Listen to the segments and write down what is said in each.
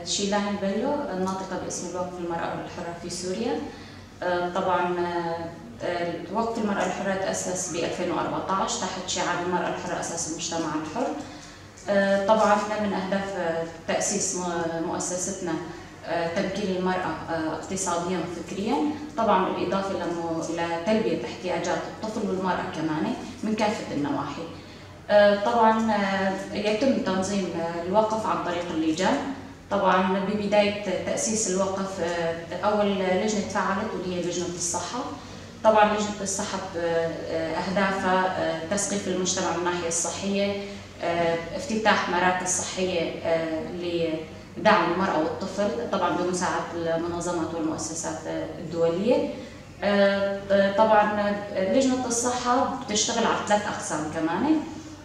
شيلان البلو، الناطقة باسم الوقف المرأة الحرة في سوريا. طبعا وقف المرأة الحرة تأسس ب 2014 تحت شعار المرأة الحرة أساس المجتمع الحر. طبعا من أهداف تأسيس مؤسستنا تمكين المرأة اقتصاديا وفكريا، طبعا بالإضافة لتلبية احتياجات الطفل والمرأة كمان من كافة النواحي. طبعا يتم تنظيم الوقف عن طريق اللجان. طبعا ببداية تأسيس الوقف أول لجنة تفعلت واللي هي لجنة الصحة. طبعا لجنة الصحة أهدافها تثقيف المجتمع من الناحية الصحية، افتتاح مراكز صحية لدعم المرأة والطفل طبعا بمساعدة المنظمات والمؤسسات الدولية. طبعا لجنة الصحة بتشتغل على 3 أقسام كمان.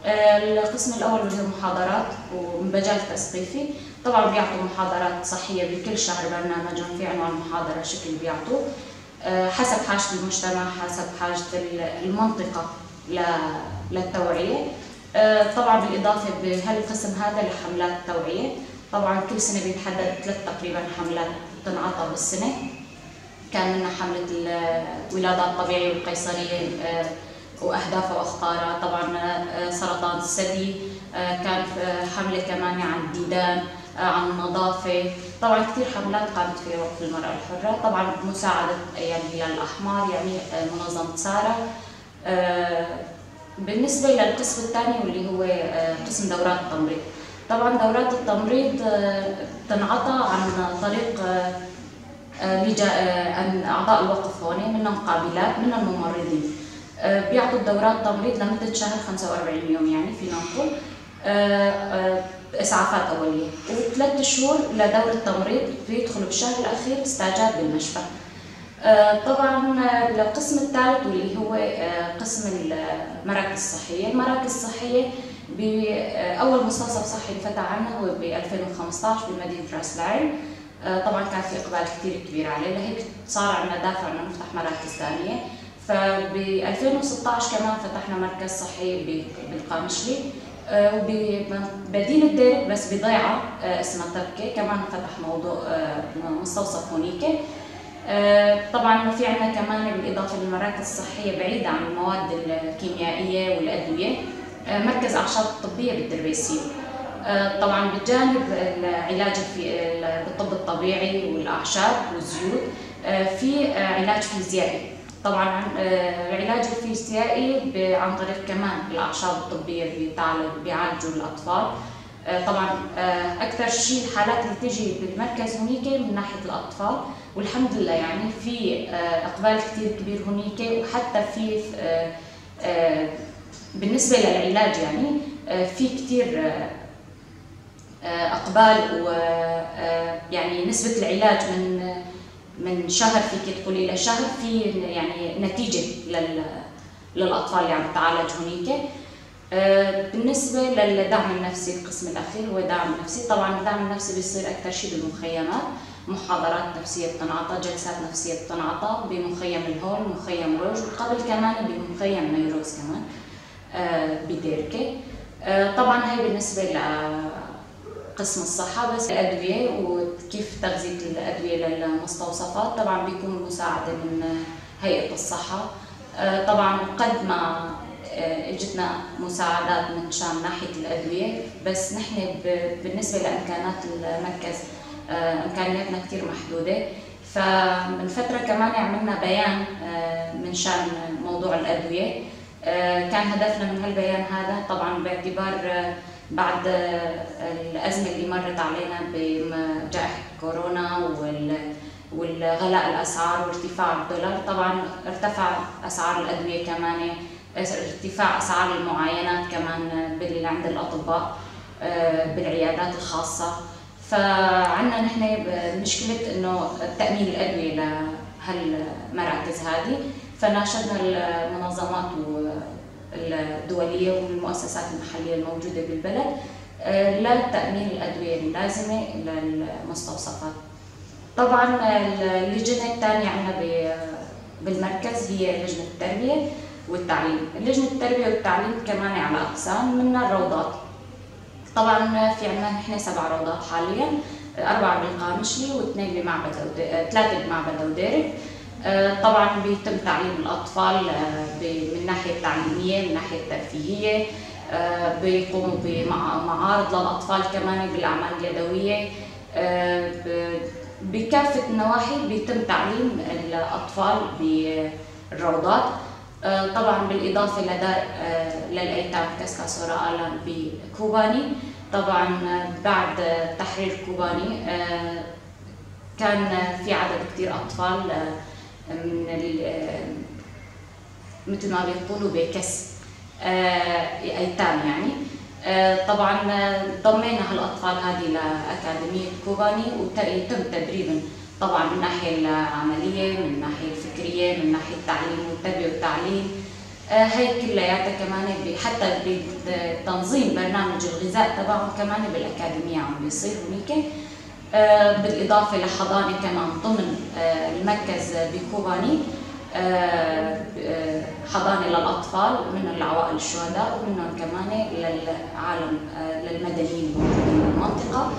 القسم الأول اللي هو محاضرات ومجال تثقيفي، طبعا بيعطوا محاضرات صحية بكل شهر، برنامجهم في عنوان محاضرة شكل بيعطوه حسب حاجة المجتمع، حسب حاجة المنطقة للتوعية. طبعا بالإضافة بهالقسم هذا لحملات توعية، طبعا كل سنة بيتحدد 3 تقريبا حملات بتنعطى بالسنة. كان منا حملة الولادات الطبيعية والقيصرية وأهدافها وأخطارها، طبعا سرطان الثدي، كان حملة كمان عن الديدان، عن النظافة، طبعا كثير حملات قامت فيها وقف المرأة الحرة، طبعا بمساعدة يعني الهلال الأحمر، يعني منظمة سارة. بالنسبة للقسم الثاني واللي هو قسم دورات التمريض، طبعا دورات التمريض بتنعطى عن طريق أعضاء الوقف هون، منهم قابلات منهم ممرضين، بيعطوا الدورات تمريض لمدة شهر 45 يوم، يعني فينا نقول إسعافات أولية، و3 شهور لدورة تمريض، بيدخلوا بالشهر الأخير استاجات بالمشفى. طبعا القسم الثالث واللي هو قسم المراكز الصحية. المراكز الصحية بأول مستوصف صحي انفتح عنا هو ب 2015 بمدينة راس العين. طبعا كان في إقبال كثير كبير عليه، لهيك صار عندنا دافع إنه نفتح مراكز ثانية. فب 2016 كمان فتحنا مركز صحي بالقامشلي، وبمدينة ديرك بس بضيعة اسمها تبكة كمان فتح موضوع مستوصف هونيك. طبعا في عندنا كمان بالاضافة للمراكز الصحية بعيدة عن المواد الكيميائية والادوية مركز اعشاب طبية بالدربيسيه. طبعا بجانب العلاج بالطب الطبيعي والاعشاب والزيوت في علاج فيزيائي. طبعا العلاج الفيزيائي عن طريق كمان الاعشاب الطبية بيعالجوا الاطفال. طبعا اكثر شيء الحالات اللي تجي بالمركز هنيك من ناحية الاطفال، والحمد لله يعني في اقبال كثير كبير هنيك، وحتى في بالنسبة للعلاج يعني في كثير اقبال، ويعني نسبه العلاج من شهر فيك تقولي لشهر في يعني نتيجة للاطفال اللي عم تتعالج هنيك. بالنسبة للدعم النفسي، القسم الاخير هو دعم نفسي. طبعا الدعم النفسي بيصير اكثر شيء بالمخيمات، محاضرات نفسية بتنعطى، جلسات نفسية بتنعطى بمخيم الهول، مخيم روج، وقبل كمان بمخيم نيروز كمان بديركه. طبعا هي بالنسبة لقسم الصحة. بس الادوية وكيف تغذية الادوية للمستوصفات طبعا بيكون مساعدة من هيئة الصحة. طبعا قد ما اجتنا مساعدات من شان ناحية الادوية، بس نحن بالنسبة لامكانات المركز امكانياتنا كثير محدودة. فمن فترة كمان عملنا بيان من شان موضوع الادوية. كان هدفنا من هالبيان هذا طبعا باعتبار بعد الازمة اللي مرت علينا بجائحة كورونا والغلاء الاسعار وارتفاع الدولار، طبعا ارتفع اسعار الادوية كمان، ارتفاع اسعار المعاينات كمان عند الاطباء بالعيادات الخاصة. فعندنا نحن مشكلة انه تامين الادوية لهالمراكز هذه، فناشدنا المنظمات الدولية والمؤسسات المحلية الموجودة بالبلد لتامين الادوية اللازمة للمستوصفات. طبعا اللجنة الثانية عندنا بالمركز هي لجنة التربية والتعليم. لجنة التربية والتعليم كمان على اقسام، منها الروضات. طبعا في عندنا نحن 7 روضات حاليا، 4 بالقامشلي و2 بمعبد، 3 بمعبد وديرك. طبعا بيتم تعليم الاطفال من الناحية التعليمية، من الناحية الترفيهية، بيقوموا بمعارض للاطفال كمان بالاعمال اليدوية، بكافة النواحي بيتم تعليم الاطفال بالروضات. طبعا بالاضافة لدار للايتام كسكاسورا آلان بكوباني. طبعا بعد تحرير كوباني كان في عدد كثير اطفال من مثل ما بيقولوا بكس ايتام يعني. طبعا ضمينا هالاطفال هذه لاكاديميه كوباني ويتم تدريبهم طبعا من الناحية العملية، من الناحية الفكرية، من ناحية التعليم والتربية والتعليم. هي كلياتها كمان حتى بتنظيم برنامج الغذاء تبعهم كمان بالاكاديميه عم بيصير هنيك. بالاضافة لحضانه كمان ضمن المركز بكوباني، حضانة للاطفال من العوائل الشهداء ومنهم كمان للعالم للمدنيين الموجودين بالمنطقة.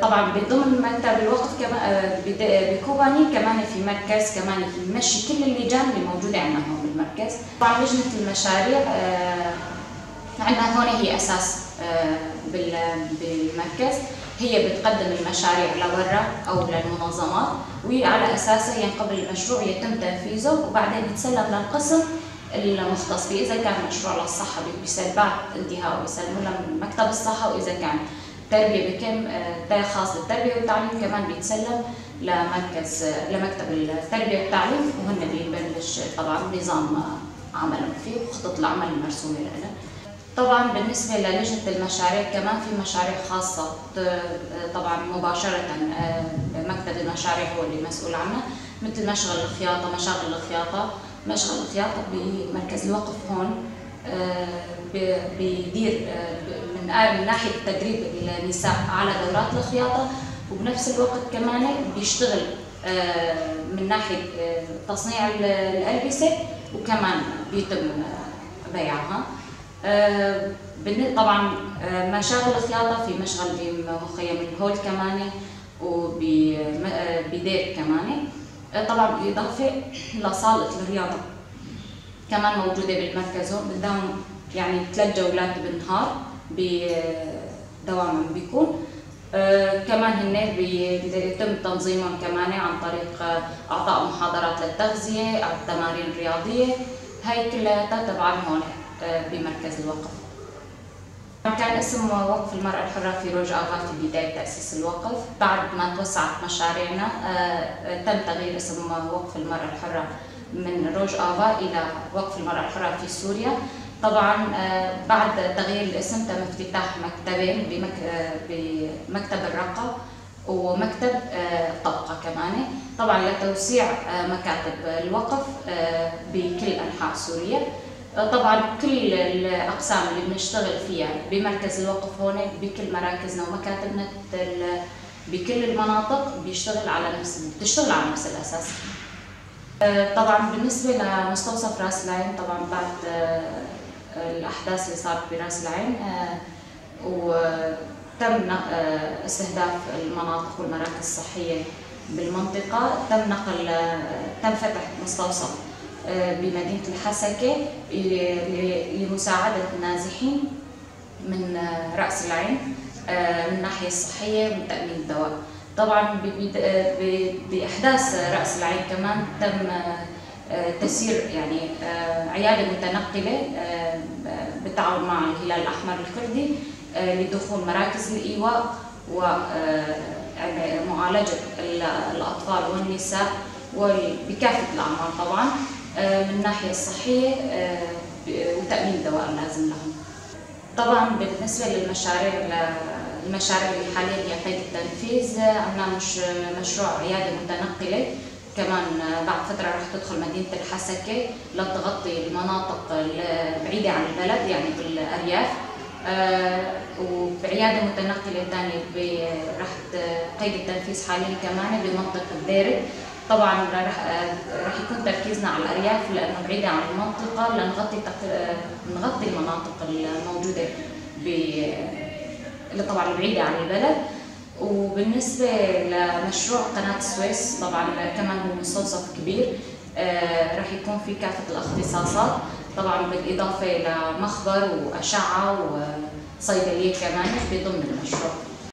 طبعا بضمن مكتب الوقف كمان بكوباني كمان في مركز كمان يمشي كل اللجان اللي موجودة عندنا هون بالمركز. طبعا لجنة المشاريع عندنا هون هي اساس بالمركز، هي بتقدم المشاريع لبرا او للمنظمات، وعلى اساسها ينقبل المشروع يتم تنفيذه وبعدين يتسلم للقسم المختص فيه. اذا كان مشروع للصحة بعد انتهائه بيسلموا لمكتب الصحة، واذا كان تربيه بكم خاص بالتربية والتعليم كمان بيتسلم لمركز لمكتب التربية والتعليم، وهن بيبلش طبعا نظام عملهم فيه وخطه العمل المرسومه لها. طبعا بالنسبة للجنة المشاريع كمان في مشاريع خاصة طبعا مباشرة مكتب المشاريع هو اللي مسؤول عنها، مثل مشغل الخياطة، مشاغل الخياطة، مشغل الخياطة بمركز الوقف هون بيدير من ناحية تدريب النساء على دورات الخياطة، وبنفس الوقت كمان بيشتغل من ناحية تصنيع الالبسة وكمان بيتم بيعها. طبعا مشاغل الخياطة في مشغل بمخيم الهول كمان وبدير كمان. طبعا بالاضافة لصاله الرياضة كمان موجودة بالمركز هون، بتداوم يعني 3 جولات بالنهار بدوام بيكون. كمان هن بيتم تنظيمهم كمان عن طريق اعطاء محاضرات للتغذيه، التمارين الرياضية، هاي كلها تبعا هون بمركز الوقف. كان اسمه وقف المرأة الحرة في روج آفا في بداية تأسيس الوقف، بعد ما توسعت مشاريعنا تم تغيير اسم وقف المرأة الحرة من روج آفا إلى وقف المرأة الحرة في سوريا. طبعا بعد تغيير الاسم تم افتتاح مكتبين بمكتب الرقة ومكتب الطبقة كمان، طبعا لتوسيع مكاتب الوقف بكل أنحاء سوريا. طبعا كل الاقسام اللي بنشتغل فيها بمركز الوقف هون بكل مراكزنا ومكاتبنا بكل المناطق بيشتغل على نفس بتشتغل على نفس الاساس. طبعا بالنسبة لمستوصف راس العين، طبعا بعد الاحداث اللي صارت براس العين وتم استهداف المناطق والمراكز الصحية بالمنطقة، تم نقل تم فتح مستوصف بمدينة الحسكة لمساعدة النازحين من رأس العين من الناحية الصحية ومن تأمين الدواء. طبعا بأحداث رأس العين كمان تم تسيير يعني عيادة متنقلة بالتعاون مع الهلال الأحمر الكردي لدخول مراكز الإيواء ومعالجة الأطفال والنساء وبكافة الأعمار طبعا من الناحية الصحية وتأمين الدواء اللازم لهم. طبعا بالنسبة للمشاريع، المشاريع اللي حاليا هي قيد التنفيذ، عندنا مشروع عيادة متنقلة كمان بعد فترة رح تدخل مدينة الحسكة لتغطي المناطق البعيدة عن البلد يعني بالأرياف، وبعيادة متنقلة ثانية رح قيد التنفيذ حاليا كمان بمنطقة ديرك. طبعا رح يكون تركيزنا على الأرياف لأنه بعيدة عن المنطقة، لنغطي نغطي المناطق الموجودة اللي طبعا بعيدة عن البلد. وبالنسبة لمشروع قناة السويس طبعا كمان هو مستوصف كبير، رح يكون في كافة الاختصاصات، طبعا بالإضافة لمخبر وأشعة وصيدلية كمان في ضمن المشروع.